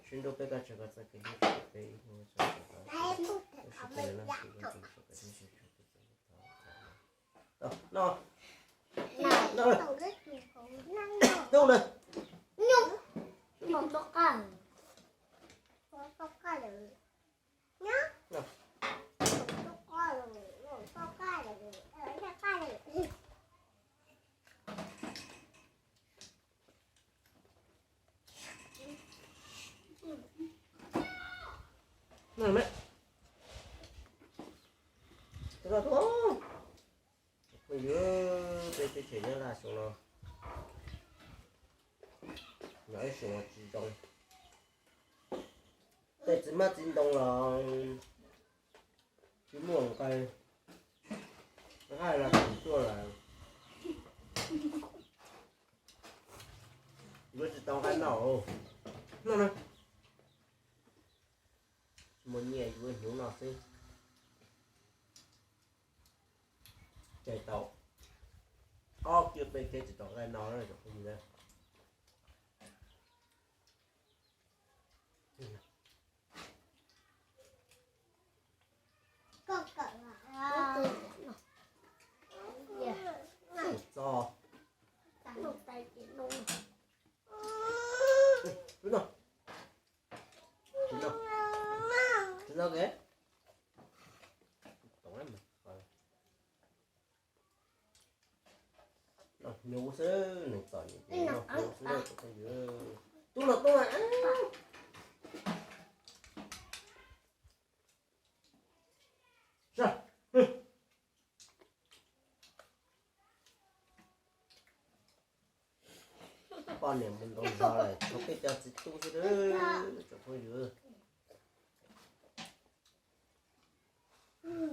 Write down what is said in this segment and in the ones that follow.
Sib nrug peb koj tsav koj txoj kev hlub rau peb ib hnub tso tau. Tab sis peb yuav noj hlub ua ntsuag kom peb sib nrug txog txog txog txog no. Noj na. Phooj ywg, peb teb chaws Nyab Laj xyoo no nyob ib xyoos tsis zoo. Tej txiv hmab txiv ntoo los tsis muaj nqaij, nqaij los tsis tuaj lawm. Yuav tsis tau nqaij noj, noj na. Tsis muaj nyiaj yuav hnyuv noj xwb. Ces tau ob kiab peb kiab tsis tau nqaij noj na. Txo. Tsis noj. Tsis noj. Tsis noj ke. Noj hnyuv xwb, neeg txom nyem ces noj hnyuv xwb na. Tub no tub na. Poj niam mus ntaus zog lawm, tshuav peb cov txiv tub xwb, tsoom phooj ywg.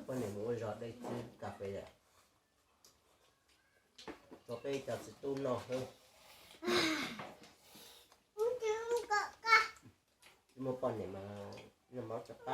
Poj niam mus ua zog dej txhwb kas fes lawm, tshuav peb cov txiv tub noj xwb. Tsis muaj poj niam mas noj mov tsis qab.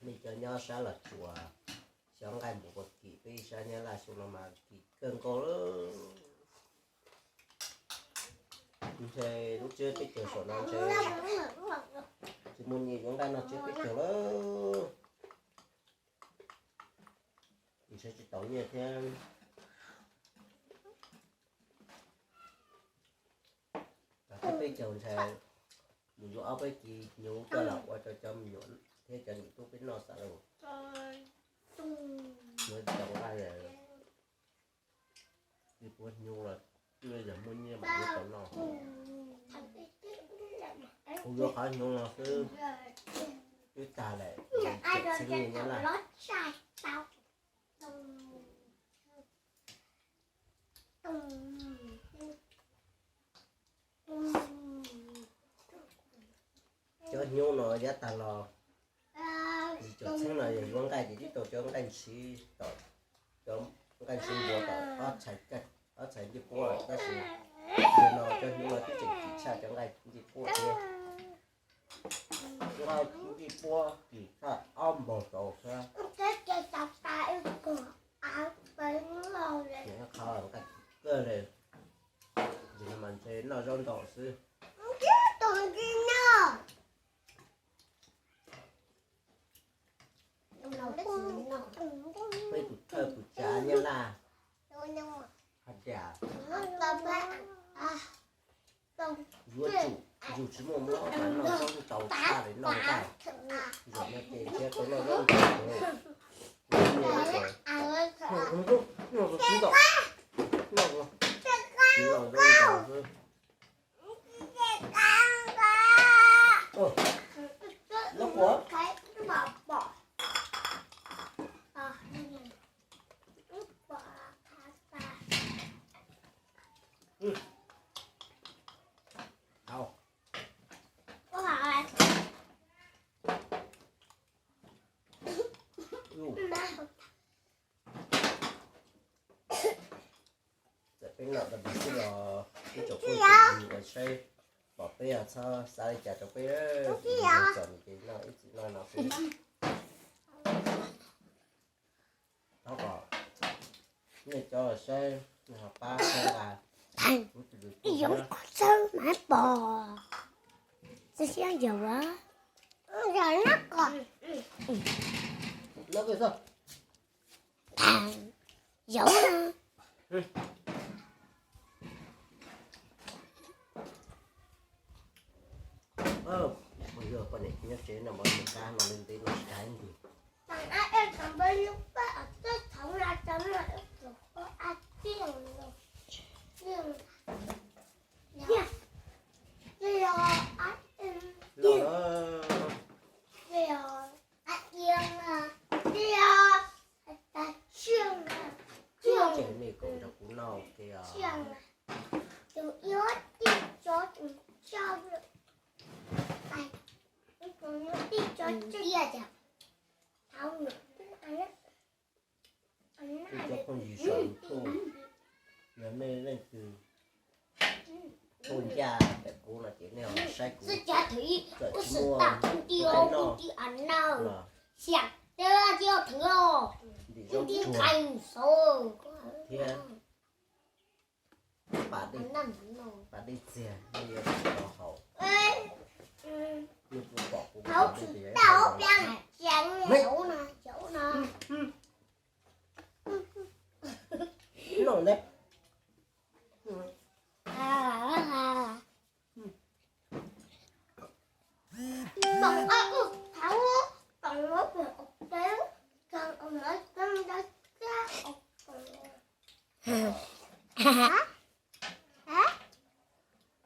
Nej cov nyob sab Los Tsuas, xyov nqaij npaum puas kim, peb sab Nyab Laj xyoo no mas kim kawg nkaus lawm. Ntshe lub tsiab teb chaws saum no ntshe tsis muaj nyiaj yuav nqaij noj tsiab teb chaws lawm. Ntshe tsis tau nyiaj thiab. Teb chaws ntshe mus yuav ob peb kis hnyuv coj los ua rau cov me nyuam thiab cov niam tub peb noj xav lawm. Yuav tsis tau nqaij, tsis puav hnyuv los yog muaj nyiaj mas yuav tau noj. Kuv yuav qhov hnyuv no xwb twb tag lawm, txheeb nyiaj Nyab Laj. Cov hnyuv no yav tag los, yim caum txheeb no yog yuav nqaij ces tib tau cov nqaij ntshiv tom, cov nqaij ntshiv npuas tom ob txhais ncej puab, tab sis yog no cov hnyuv no twb tseem kim tshaj cov nqaij ncej puab thiab. Nqaij ncej puab kim tshaj ob npaug saud thiab. Qhov nqaij kim kawg li, nim no mas ntshe noj zaub ntau xwb. Peb tus thawj tus tsav Nyab Laj hais tias yuav tsum yus tsis muaj mob mas noj zaub ntau tshaj li noj nqaij. Zaum no ces thiaj tau noj zaub ntau. Noj tsis ntau, noj tsis ntau zaub ntau xwb. Lub quav. Peb noj tau ib los ib tsoom phooj ywg uas saib pom peb txhob xav li cas rau peb, txom nyem ces noj ib txwm noj no xwb. Thov kom nej cov saib ho pab saib nqa, yoov qhov txawb mas pom, txawb siab yaum a, yaum na. Poj niam nyob tsev no mas nws qab no li ntev no tsis hais ntxiv. Ces nej kom nrog kuv noj ua ke os. Ib cov phooj ywg saum YouTube, yog nej leej twg tuaj ncaj ntawm kuv no ces nej ho saib kuv txawm tsis muaj ib qho noj los ntim zaub tsuag thiab pas dej, pas dej txiag nej yuav tsum tau haus. Nej kuj pom kuv ua li ntawd. Noj ntawd.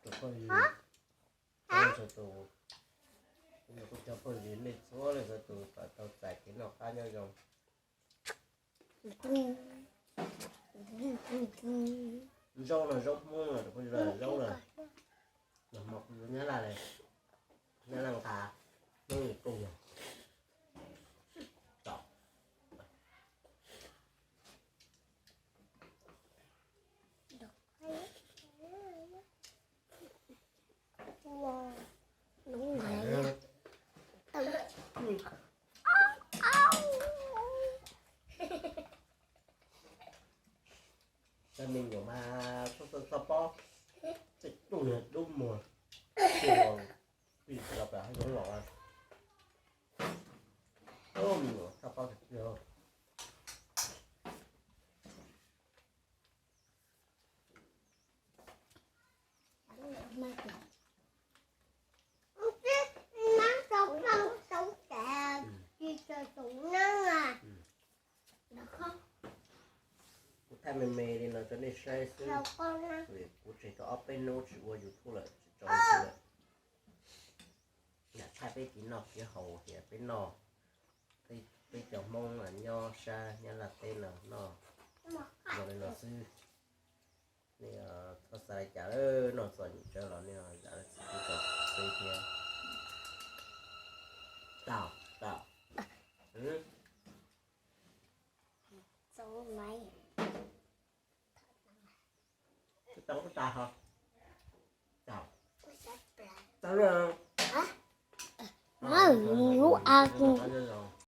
Tus phooj ywg, tus, kuv cov phooj ywg nej txhua leej txhua tus kom tau txais kev noj qab nyob zoo. Zaub no zaub Hmoob no, zaub no, los hmo kuv yuav Nyab Laj li, Nyab Laj nqa Hmoob li kuj yog. Cov me nyuam mas txhob, txhob, txhob pob, tej tug niag dub muag, tij los pem hav zoov los, me nyuam txhob pob tiag tiag. Kuv thaij me me li no rau nej saib xwb, vim kuv tseg tau ob peb hnub tsis ua YouTube lawm, tsis tso YouTube lawm. Yam thaij peb kev noj kev haus tias peb noj, peb cov Hmoob nyob sab Nyab Laj teb no noj zoo li no xwb. Nej txhob xav li cas, noj txom nyem tsawv los nej zam lub txim pub rau peb thiab. Tau, tau. Tau, tau. Lub av